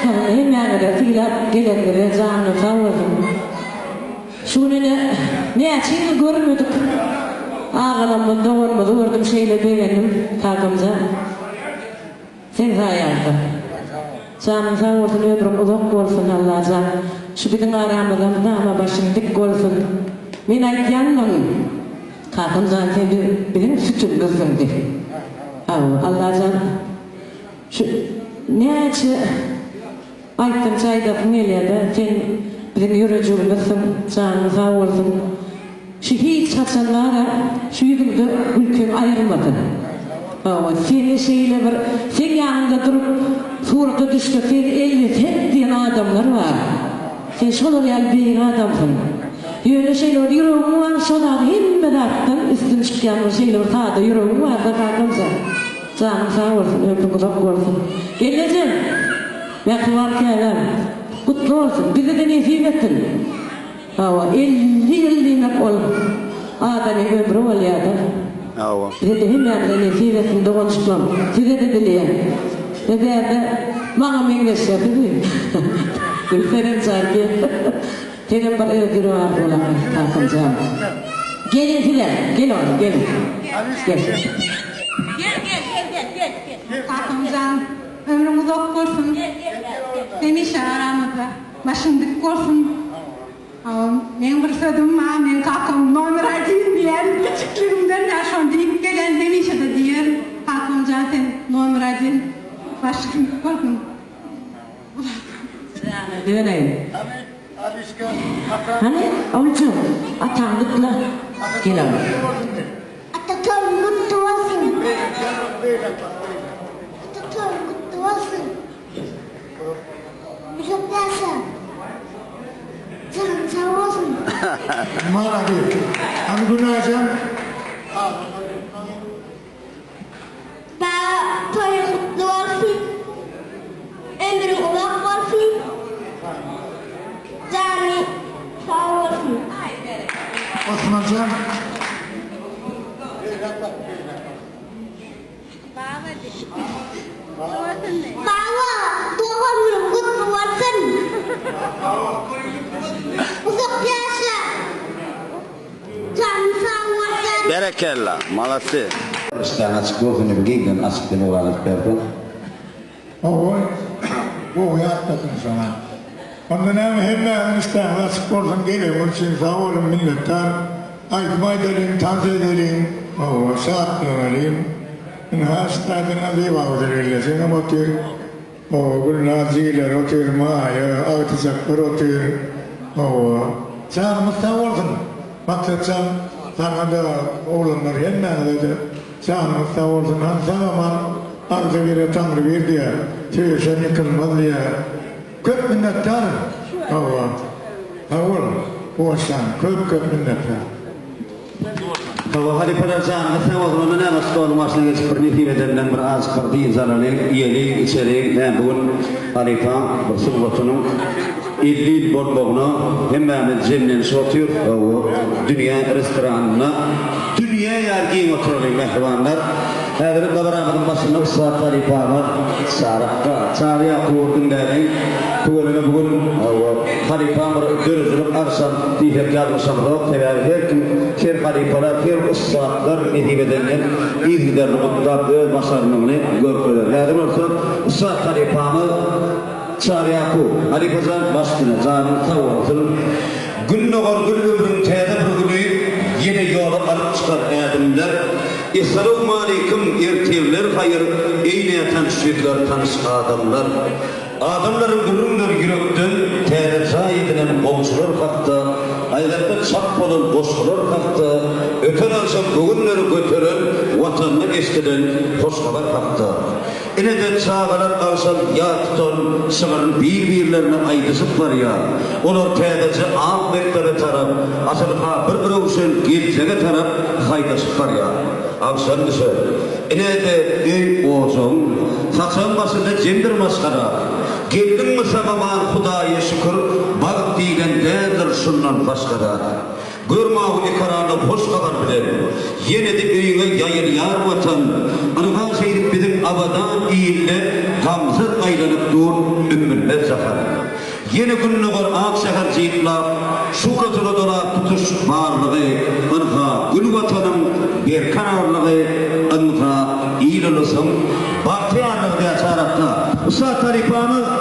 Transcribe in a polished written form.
Salyň hemmäňize sylap geleniňize janyňyz sag bolsun. Şu gün ene näçe ýyl görmedik agalamyz doganymyzy gördüm şeýle begendim kakamjan. Seň saýaňda. Janyň sag bolsun ömrüň uzak bolsun Allajan şu biziň aramyzda mydama başyň dik bolsun. Men aýtýanmyň kakamjan sen biziň sütünimizsiň diýip. Hawa Allajan şu näçe aýtdymça aýdasym gelýärde sen biziň ýürejigimizsiň janyň sag bolsun. Şu hiç haçan bara şu ýüzüňde gülkiň aýrylmasyn. Hawa, seni şeýle bir seň ýanyňda durup surata düşsek seni ellesek diýen adamlar bar. Sen şolar ýaly beýik adamsyň. Ýöne şeýle bir ýüregiň bar şo zady hemme zatdan üstün çykýan bir şeýle bir sada ýüregiň barda kakamjan. Janyň sag bolsun, ömrüň uzak bolsun. Gelnejem! Mähriban käbäm! Gutly bolsun! Bize-de nesip etsin! Hawa, 50 ýyl diýmek ol adamyň ömri bolýada. Hawa. Bize-de hemmämize nesip etsin doganjyklarym. Size-de dileýän. We bärde maňa meňzeşler sizi. Gülsenem Çarki. Senem bir öz ýürek agyry bolaňy kakamjan. Geliň sizem. Gel oglum, geliň. Gel. Gel gel gel gel gel gel. Kakamjan ömrüň uzak bolsun. Hemişe aramyzda. Başyň dik bolsun. Meň bir sözüm bar, meň kakam nomer odin diýen, kiçikligimden bäri şony diýip gelen, hemişe-de diýerin, kakamjan sen nomer odin, başyň dik bolsun. Jana döneýin. Hany, oguljygym, ataňy gutla. Gel oglum. Ata toýuň gutly bolsun. Ata toýuň gutly bolsun. Uzak ýaşa. Janyň sag bolsun. Malades. Hany Günajan. Baba toýuň gutly bolsun. Ömrüň uzak bolsun. Janyň sag bolsun. Osmanjan. Baba, doglan günüň gutly bolsun! Uzak ýaşa! Janyň sag bolsun! Berekella, malasy. Işdäň açyk bolsun diýip giňden açyp sen owal alyp berseň. Hawa, gowy ýatladyň şoňa. Onda näme hemmäňiziň işdäňiz açyk bolsun geleňiz üçin sag boluň minnetdar. Aýdym aýdalyň, tans edeliň, hawa, şatlanalyň. Ynha, şu taýdan Zybagözel gelnejeňem otyr. Hawa, Gülnaz jigileri otyr, Maýa, agtyjaklar otyr. Hawa. Janymyz sag bolsun! Maksat jan, saňa-da, oglanlar hemmäňize-de janyňyz sag bolsun! Hany sag-aman agzybire Taňry bir diýýär, söýüşen ýykylmaz diýýär. Köp minnetdar! Hawa. Sag bol, Guwançjan, köp-köp minnetdar. Hawa halypalar janyňyz sag bolsun onda näme stoluň başyna geçip bir nesip edenden bir azjyk bir dynç alalyň iýeliň içeliň näme bu gün halypaň bir sungatynyň 50 ýyl bolmagyna hemmämiz jemlenişip otyrys hawa dünýä restoranynda dünýä ýaly giň oturalyň mähribanlar häzir dabaramyzyň başynda ussat halypamyz Çary akga Çary Ýakuby diňläliň Tüweleme bu gün hawa halypaň bir döredijilik agşam diýsek ýalňyşamzok sebäbi her kim her halypalar her ussatlar nesip edenden yzygiderli gutlap öz başarnygyny görkezer häzir bolsa ussat halypamyz Çary Ýakup halypajan baş üstüne janyň sag bolsun Gündogar gül ömrüň täze bir güni ýene ýola alyp çykar ädimler Essalawmaleýkim ertirler haýyr eý nätanyş ýüzler tanyş adamlar Adamlaryň gürrüňleri ýürekden täze jaý edinen goňşular hakda Aýratda çap bolan goşgular hakda Öten agşam göwünleri göteren Watanda eşdilen hoş habar hakda Ine-de çagalar agşam ýat tutan şygryny bir-birlerine aýdyşyp barýar. Olar täzeje ak mekdebe tarap, asyl-ha bir röwşen geljege tarap haýdaşyp barýar. Agşam düşer. Ine-de öý-ojagyň, saçagyň başynda jemdir maşgala. Geldiňmi sag-aman Hudaýa şükür, bagt diýlen däldir şundan başga zat. Gör mawy ekranda hoş habar bilen, Ýene-de öýüňe ýaýylýar Watan. Ynha şeýdip biziň abadan ilde Gamsyz aýlanyp dur ümmülmez jahan. Ýene gündogar ak şäher jyklap, Şuglasyna dolap tutuş barlygy, Ynha gül Watanyň berkararlygy, Ynha il-ulusyň bagtyýarlygy diýýär çarapda. Ussat halypamyz.